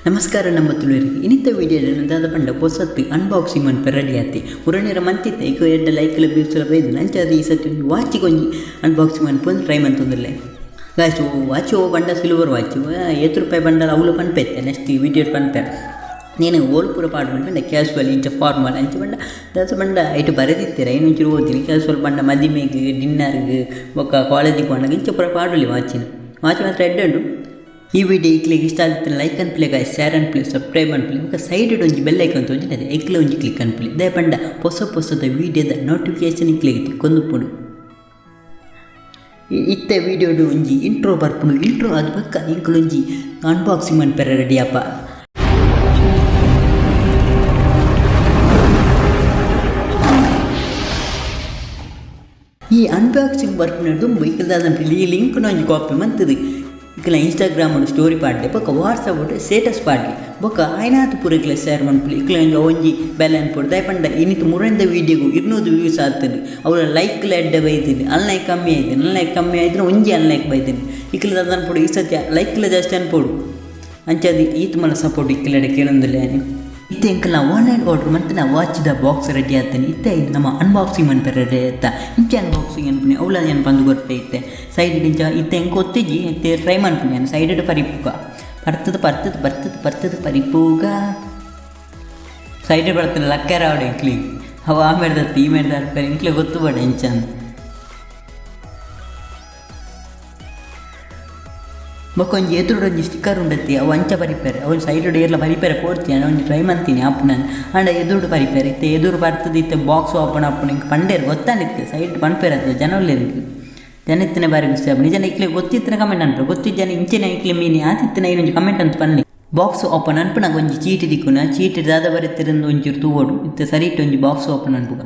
ನಮಸ್ಕಾರ ನಮ್ಮ ತುಳುವರಿಗೆ ಇನ್ನಿತ ವಿಡಿಯೋ ದಾದ ಪಂಡ ಪೊಸತ್ತು ಅನ್ಬಾಕ್ಸಿಂಗ್ ಮನ್ಪೆ ರೆಡಿ ಆತಿ ಮುರಣಿರ ಮಂತಿತ್ತೆ ಇಕ ಎಡ್ಡ ಲೈಕ್ಲ ವ್ಯೂಸ್ಲ ಬೈದು ಅಂಚಾದ ಈ ಸತಿ ಒಂಜಿ ವಾಚಿಗೆ ಒಂಜಿ ಅನ್ಬಾಕ್ಸಿಂಗ್ ಮನ್ಪು ಟ್ರೈ ಮಂತೊಂದುಲ್ಲೆ ಗಾಯ್ಸ್. ವಾಚ್ ಓ ಬಂಡ ಸಿಲ್ವರ್ ವಾಚ್ ಏತ್ ರೂಪಾಯಿ ಬಂಡಲ ಅವ್ಲು ಪನ್ಪೆತ್ತೆ ನೆಕ್ಸ್ಟ್ ವಿಡಿಯೋ ಪನ್ಪೆ. ನೀನು ಓಲ್ ಪೂರ ಪಾಡ್ ಪಂಡ ಕ್ಯಾಶುವಲ್ ಇಂಚ ಫಾರ್ಮಲ್ ಅಂಚ ಪಂಡ ದಾದ ಪಂಡ ಐಟ್ ಬರೆದಿತ್ತೆರ್ ಐನ್ ಒಂಚೂರು ಓದಿನಿ. ಕ್ಯಾಶುವಲ್ ಪಂಡ ಮದಿಮೆಗ್ ಡಿನ್ನರ್ಗ್ ಬೊಕ್ಕ ಕಾಲೇಜಿಗ್ ಪೋನಗ ಇಂಚ ಪೂರ ಪಾಡೊಲಿ ವಾಚಿನ್ ವಾಚ್ ಮಾತ್ರ ಎಡ್ಡೆ ಉಂಡು. ಈ ವಿಡಿಯೋ ಇಕ್ಲೆಗ್ ಇಷ್ಟ ಆದಿತ್ತಿನ ಲೈಕ್ ಅನ್ಪುಲೆ ಗಾಯ್ಸ್, ಶೇರ್ ಅನ್ಪುಲೆ, ಸಬ್ಸ್ಕ್ರೈಬ್ ಅನ್ಪುಲೆ ಬೊಕ್ಕ ಸೈಡ್ ಒಂಜಿ ಬೆಲ್ ಐಕಾನ್ ತೋಜುಂಡು ಐಕ್ಲ ಒಂಜಿ ಕ್ಲಿಕ್ ಅನ್ಪುಲೆ ದಾಯೆ ಪಂಡ ಪೊಸ ಪೊಸದ ವಿಡಿಯೋದ ನೋಟಿಫಿಕೇಶನ್ ಇಕ್ಲೆಗ್ ತಿಕ್ಕೊಂದುಪ್ಪುಂಡು. ಇತ್ತೆ ವಿಡಿಯೋಡು ಒಂಜಿ ಇಂಟ್ರೋ ಬರ್ಪುಂಡು. ಇಂಟ್ರೋ ಆದ್ ಬೊಕ್ಕ ಎಂಕುಲೊಂಜಿ ಅನ್ಬಾಕ್ಸಿಂಗ್ ಮನ್ಪೆರೆ ರೆಡಿ ಆಪ. ಈ ಅನ್ಬಾಕ್ಸಿಂಗ್ ಬರ್ಪುನ ದುಂಬು ಇಕಲ್ ದಾದ ಈ ಲಿಂಕ್ ಒಂಜಿ ಕಾಪಿ ಮಂತುದು ಇಕಲ ಇನ್ಸ್ಟಾಗ್ರಾಮ್ ಸ್ಟೋರಿ ಪಾಡ್ಲೆ ಬೊಕ್ಕ ವಾಟ್ಸಪ್ ಸ್ಟೇಟಸ್ ಪಾಡ್ಲೆ ಬೊಕ್ಕ ಆಯ್ನಾತ್ ಪೂರ ಇಕ್ಲ ಶೇರ್ ಮನ್ಪುಲೆ. ಇಕ್ಲ ಒಂಜಿ ಒಂಜಿ ಬೆಲ್ ಅನ್ಪೊಡು ದಾಯೆ ಪಂಡ ಇನಿತ ಮುರಂದ ವಿಡಿಯೋಗು 200 ವ್ಯೂಸ್ ಆತುಂಡು. ಅವ್ಲ ಲೈಕ್ ಲ ಎಡ್ಡೆ ಬೈದಿನಿ, ಅನ್ಲೈಕ್ ಕಮ್ಮಿ ಆಯ್ತಿನಿ, ಅನ್ಲೈಕ್ ಕಮ್ಮಿ ಆಯ್ತಿನಿ ಒಂಜಿ ಅನ್ಲೈಕ್ ಬೈದಿನಿ. ಇಕ್ಲ ದಾದ ಅನ್ಪೊಡು ಈ ಸತ್ಯ ಲೈಕ್ ಲ ಜಾಸ್ತಿ ಅನ್ಪೊಡು. ಅಂಚಾದ್ ಈತ್ ಮಲ್ಲ ಸಪೋರ್ಟ್ ಇಕ್ಲೆಡ ಕೇಳೊಂದುಲ್ಲೆ ಯಾನ್. ಇತ್ತೆ ಎಂಕಲ್ನ ಆನ್ಲೈನ್ ಆರ್ಡರ್ ಮಂತಿನ ವಾಚ್ದ ಬಾಕ್ಸ್ ರೆಡಿ ಆತನಿ. ಇತ್ತೆ ನಮ್ಮ ಅನ್ಬಾಕ್ಸಿಂಗ್ ಮನ್ಪೆರೆ ರೆಡಿ ಆತ. ಇಂಚ ಅನ್ಬಾಕ್ಸಿಂಗ್ ಅನ್ಪುನಿ ಅವ್ಲ ಯಾನ್ ಪಂದ್ ಕೊರ್ಪೆ. ಇತ್ತೆ ಸೈಡ್ ಇಂಚ ಇತ್ತೆ ಎಂಕ್ ಒತ್ತಿಜಿ ಇತ್ತೆ ಟ್ರೈ ಮನ್ಪುನಿ ಯಾನ್ ಸೈಡ್ ಪರಿಪುಗ ಪರ್ತದ ಪರ್ತದ ಪರ್ತದ ಪರ್ತದ ಪರಿಪುಗ ಸೈಡ್ ಬರ್ತದೆ ಲಕ್ಕರ ಆವಡೆ ಎಂಕ್ಲಿಗ್ ಅವು ಆ ಮೇಡ್ದತ್ತು ಈ ಮೇಡ್ದ ಅರ್ಪೆರೆ ಎಂಕ್ಲೆ ಗೊತ್ತು ಬೇಡ ಇಂಚ ಅಂದ್. ಬೊಕ್ಕ ಒಂಜಿ ಎದುರುಡು ಒಂಜಿ ಸ್ಟಿಕ್ಕರ್ ಉಂಡತ್ತಿ ಅವು ಅಂಚ ಪರಿಪೆರೆ ಅವು ಸೈಡ್ ಏರ್ಲ ಪರಿಪೆರೆ ಪೋಡ್ತಿ ಯಾನ್ ಒಂಜಿ ಟ್ರೈ ಮಂತೀನಿ ಆಪುನ ಆಂಡ ಎದುರುಡು ಪರಿಪೆರೆ. ಇತ್ತೆ ಎದುರು ಬರ್ತದೆ ಇತ್ತೆ ಬಾಕ್ಸ್ ಓಪನ್ ಆಪುನ ಇಂಕ್ ಪಂಡೇರ್ ಗೊತ್ತಾನಿತ್ತೆ ಸೈಡ್ ಪನ್ಪೆರೆ ಅತ್ತ ಜನ ಉಲ್ಲೆರ್ ಇಂಕ್ ಜನ ಇತ್ತಿನ ಬಾರಿ ಖುಷಿ ಆಪುಂಡು. ನಿಜ ಇಕ್ಲೆ ಗೊತ್ತಿತ್ತಿನ ಕಮೆಂಟ್ ಅನ್ಪೆ ಗೊತ್ತಿಜ್ಜನ ಜನ ಇಂಚಿನ ಇಕ್ಲೆ ಮೀನಿ ಆತಿತ್ತಿನ ಒಂಜಿ ಕಮೆಂಟ್ ಅಂತ ಪನ್ಲೆ. ಬಾಕ್ಸ್ ಓಪನ್ ಅನ್ಪುನಗ ಒಂಜಿ ಚೀಟಿ ದಿಕ್ಕುನ ಚೀಟಿ ದಾದ ಬರೆತಿರಂದು ಒಂಚೂರು ತೂವೊಡು. ಇತ್ತೆ ಸರಿಟ್ ಒಂಜಿ ಬಾಕ್ಸ್ ಓಪನ್ ಅನ್ಪುಗ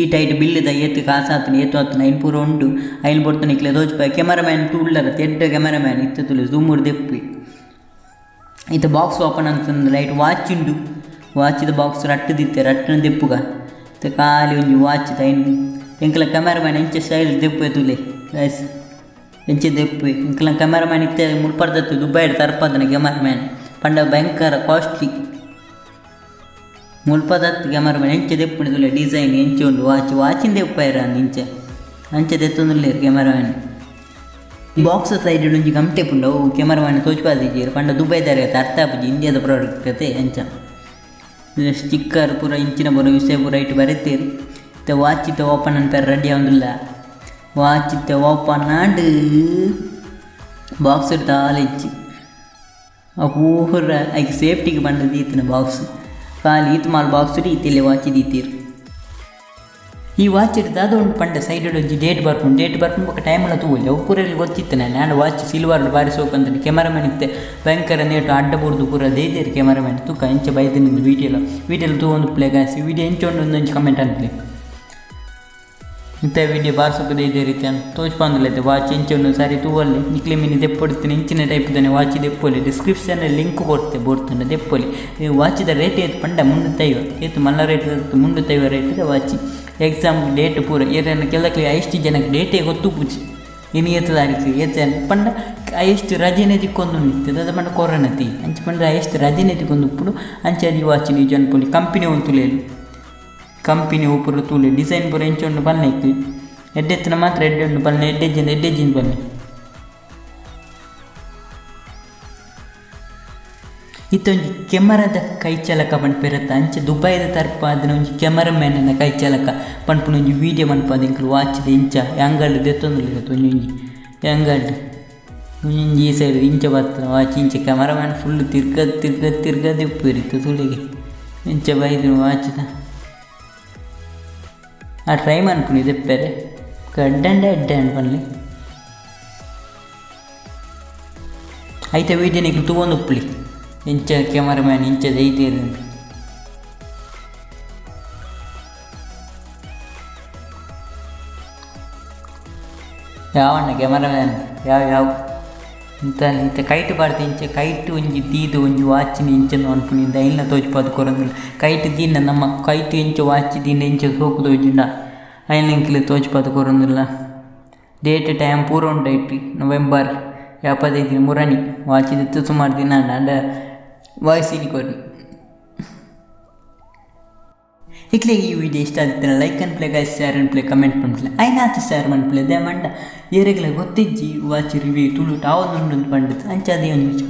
ಈ ಟೈಟ್ ಬಿಲ್ಲ್ ದ ಏತ್ ಕಾಸಾತುಂಡು ಏತು ಆತುಂಡು ಐನ್ ಪೂರ ಉಂಡು. ಐನ್ ಪೊರ್ತುನ ಇಕ್ಲೆ ತೋಜಿಪಾಯ ಕ್ಯಾಮರಾಮ್ಯಾನ್ ತೂಳ್ಳರ ಎಡ್ಡೆ ಕ್ಯಾಮರಾಮ್ಯಾನ್ ಇತ್ತೆ ತೂಲೆ ಝೂಮ್ ದೆಪ್ಪಿ. ಇತ್ತೆ ಬಾಕ್ಸ್ ಓಪನ್ ಅಂತಂದು ಲೈಟ್ ವಾಚ್ ಉಂಡು. ವಾಚಿದ ಬಾಕ್ಸ್ ರಟ್ಟು ದಿತ್ತೆ ರಟ್ಟನ ದೆಪ್ಪುಗ ಇತ್ತೆ ಖಾಲಿ ಒಂಜಿ ವಾಚ್ ಐನ್ ಎಂಕಲ ಕ್ಯಾಮರಾಮ್ಯಾನ್ ಎಂಚ ಸ್ಟೈಲ್ ದೆಪ್ಪುವೆ ತೂಲೆ ಗೈಸ್ ಎಂಚ ದೆಪ್ಪುವೆ. ಎಂಕಲ ಕ್ಯಾಮರಾಮ್ಯಾನ್ ಇತ್ತೆ ಮುಲ್ಪರ್ದತ್ತು ದುಬೈಡ್ ತರ್ಪದನ ಕ್ಯಾಮರಾಮ್ಯಾನ್ ಪಂಡ ಭಯಂಕರ ಕಾಸ್ಟ್ಲಿ ಮುಲ್ಪದತ್ತು ಕ್ಯಾಮರಾಮ್ಯಾನ್ ಎಂಚ ದೆಪ್ಪುಂಡು ತೂಲೆ ಡಿಸೈನ್ ಎಂಚ ಉಂಡು ವಾಚ್ ವಾಚಿನ ದೆಪ್ಪಯರ ಇಂಚ ಅಂಚ ದೆತ್ತೊಂದುಲ್ಲೆರ್ ಕ್ಯಾಮರಾಮ್ಯಾನ್. ಬಾಕ್ಸ್ ಸೈಡ್ ಒಂಜಿ ಗಮ್ ಟೇಪ್ ಉಂಡು ಅವು ಕ್ಯಾಮರಾಮ್ಯಾನ್ ತೋಜಿಪಾದಿಜೆರ್ ಪಂಡ ದುಬೈದಾರ್ ಅರ್ಥ ಆಪುಜಿ ಇಂಡಿಯಾದ ಪ್ರಾಡಕ್ಟ್ ಅತೆ ಅಂಚ ಸ್ಟಿಕ್ಕರ್ ಪೂರ ಇಂಚಿನ ಪೂರ ವಿಷಯ ಪೂರ ಐಟ್ ಬರೆತೇರ್. ಇತ್ತೆ ವಾಚ್ ಇತ್ತೆ ಓಪನ್ ಅನ್ಪೆರೆ ರೆಡಿ ಆವೊಂದುಲ್ಲ. ವಾಚ್ ಇತ್ತೆ ಓಪನ್ ಆಂಡ್ ಬಾಕ್ಸ್ ದಾಲ ಇಜ್ಜಿ ಅವು ಪೂರ ಐಕ್ ಸೇಫ್ಟಿಗ್ ಪಂಡ ದೀತಿನ ಬಾಕ್ಸ್ ಖಾಲಿ ಈತ್ ಮಾಲ್ ಬಾಕ್ಸ್ ಇತ್ತಿಲ್ಲ ವಾಚ್ ದೀತೀರ್. ಈ ವಾಚ್ ದಾದ ಉಂಡು ಪಂಡ ಸೈಡ್ ಒಂಜಿ ಡೇಟ್ ಬರ್ಪುಂಡು. ಡೇಟ್ ಬರ್ಪುಂಡು ಬೊಕ್ಕ ಟೈಮ್ ಲ ತೂವೊಲಿ ಅವು ಪೂರ ಗೊತ್ತಿತ್ತನೆ ಆಂಡ ವಾಚ್ ಸಿಲ್ವರ್ ಬಾರಿ ಸೋಕು ಅಂತೀನಿ. ಕ್ಯಾಮರಾಮ್ಯಾನ್ ಇತ್ತೆ ಭಯಂಕರ ನೇಟು ಅಡ್ಡ ಬೂರ್ದು ಪೂರ ದೈದೇರ್ ಕ್ಯಾಮರಾಮ್ಯಾನ್ ತೂಕ ಇಂಚ ಬೈದಿನಿ ವಿಡಿಯೋಲ ವಿಡಿಯೋಲ ತೂವೊಂದು ಪ್ಲೇ ಗಾಯ್ಸ್. ವಿಡಿಯೋ ಎಂಚ ಉಂಡು ಒಂಜಿ ಕಮೆಂಟ್ ಅನ್ಪುಲೆ. ಇತ್ತೆ ವಿಡಿಯೋ ಬಾರಿ ಸೋಕು ದೈದೇರ್ ಇತ್ತೆ ತೋಜ್ಪಾಂದುಲ್ಲೆ ವಾಚ್ ಎಂಚ ಉಂಡು ಸರಿ ತೂವೊಲಿ. ನಿಕ್ಲೆ ಮಿನಿ ದೆಪ್ಪೊಡಿತ್ತಿನ ಇಂಚಿನ ಟೈಪ್ ದಾನೆ ವಾಚ್ ದೆಪ್ಪೊಲಿ. ಡಿಸ್ಕ್ರಿಪ್ಷನ್ ಲಿಂಕ್ ಕೊರ್ತೆ ಬೋರ್ತುಂಡ ದೆಪ್ಪೊಲಿ. ವಾಚಿದ ರೇಟ್ ಏತ್ ಪಂಡ 350 ಏತ್ ಮಲ್ಲ rate 350 rate watch. Exam date ಪೂರ ಏರೆನ ಕೆಲಕ್ಲೆ ಐಷ್ಟು ಜನಕ್ಕೆ ಡೇಟೇ ಗೊತ್ತುಪ್ಪುಜಿ ಇನಿ ಏತ್ ತಾರೀಕು ಏತ್ ಪಂಡ ಐಷ್ಟು ರಜೆನೇ ತಿಕ್ಕೊಂದು ಇತ್ತು ದಾದ ಪಂಡ ಕೊರೋನಾ ತಿ ಅಂಚ ಪಂಡ ಐಷ್ಟು ರಜೆನೇ ತಿಕ್ಕೊಂದು ಉಪ್ಪುಡು ಅಂಚ ಈ ವಾಚ್ ಯೂಸ್ ಅನ್ಪೊಲಿ. ಕಂಪನಿ ಉಂತುಲೇಲು ಕಂಪನಿ ಪೂರ ತೂಲೆ ಡಿಸೈನ್ ಪೂರ ಎಂಚ ಉಂಡು ಪನ್ಲೆ ಇತ್ತು ಎಡ್ಡೆತ್ತಿನ ಮಾತ್ರ ಎಡ್ಡೆ ಉಂಡು ಪನ್ಲೆ ಎಡ್ಡೆಜ್ಜಿಂದ ಎಡ್ಡೆಜ್ಜಿಂದ ಪನ್ಲೆ. ಇತ್ತೊಂಜಿ ಕೆಮರಾದ ಕೈಚಲಕ ಪನ್ಪೆರತ್ತ ಅಂಚ ದುಬೈದ ತರ್ಪಾದಿನ ಒಂಜಿ ಕ್ಯಾಮರಾಮ್ಯಾನ್ ಕೈಚಲಕ ಪನ್ಪುನ ಒಂಜಿ ವೀಡಿಯೋ ಮನ್ಪಾದ ಎಂಕುಲು ವಾಚ್ದ ಇಂಚ ಆ್ಯಂಗಲ್ ದೆತ್ತೊಂದುಲ್ಲೆರ್ ಒಂಜೊಂಜಿ ಆ್ಯಂಗಲ್ ಒಂಜೊಂಜಿ ಈ ಸೈಡ್ ಇಂಚ ಬರ್ತದೆ ವಾಚ್ ಇಂಚ ಕ್ಯಾಮರಾಮ್ಯಾನ್ ಫುಲ್ ತಿರ್ಗದ್ ತಿರ್ಗದ್ ತಿರ್ಗದ್ ಇಪ್ಪುವೆರ್ ಇತ್ತೆ ತೂಲೆಗೆ ಇಂಚ ಬೈದಿನ ವಾಚ್ದ ಆ ಟ್ರೈ ಮನ್ಪುನಿ ದೆಪ್ಪೆರೆ ಎಡ್ಡೆ ಎಡ್ಡೆ ಪನ್ಲೆ. ಐತ ವೀಡಿಯೋ ನಿಕ್ಲು ತೂವೊಂದು ಉಪ್ಪುಲಿ ಇಂಚ ಕ್ಯಾಮರಾಮ್ಯಾನ್ ಇಂಚ ದೈದೇರ್ ಯಾವಣ್ಣ ಕ್ಯಾಮರಾಮ್ಯಾನ್ ಯಾವ ಯಾವ ಇಂತ ಇತ್ತೆ ಕೈಟ್ ಪಾಡ್ದ್ ಇಂಚ ಕೈಟ್ ಒಂಜಿ ದೀದ್ ಒಂಜಿ ವಾಚಿನ ಇಂಚ ಅನ್ಪುನಿ ಐನ್ಲ ತೋಜಿಪಾದ್ ಕೊರೊಂದುಲ್ಲ. ಕೈಟ್ ದೀಂಡ ನಮ್ಮ ಕೈಟ್ ಇಂಚ ವಾಚ್ ದೀಂಡ ಇಂಚ ಸೋಕು ತೋಜುಂಡ ಐನ್ ಎಂಕ್ಲೆ ತೋಜಿಪಾದ್ ಕೊರೊಂದುಲ್ಲ. ಡೇಟ್ ಟೈಮ್ ಪೂರ ಉಂಡು ಐಟ್ ನವೆಂಬರ್ 75 ಮುರಣಿ ವಾಚ್ ದಿತ್ತು ಸುಮಾರು ದಿನ ಆಂಡ ವಾಯ್ಸ್ ಇನಿ ಕೊರ್ನಿ. ಇಕ್ಲೆ ಈ ವಿಡಿಯೋ ಇಷ್ಟ ಆದಿತ್ತಂಡ ಲೈಕ್ ಅನ್ಪ್ಲೆ ಗೈಸ್, ಶೇರ್ ಅನ್ಪ್ಲೆ, ಕಮೆಂಟ್ ಪನ್ಪ್ಲೆ, ಐನಾತ್ ಶೇರ್ ಮನ್ಪ್ಲೆ. ದೇ ಮಂಡ ಏರೆಗ್ಲ ಗೊತ್ತಿಜ್ಜಿ ವಾಚ್ ರಿವ್ಯೂ ತುಳುಟ್ ಆವೊಂದುಂಡು ಪಂಡುದು, ಅಂಚಾದ್ ಒಂಜಿ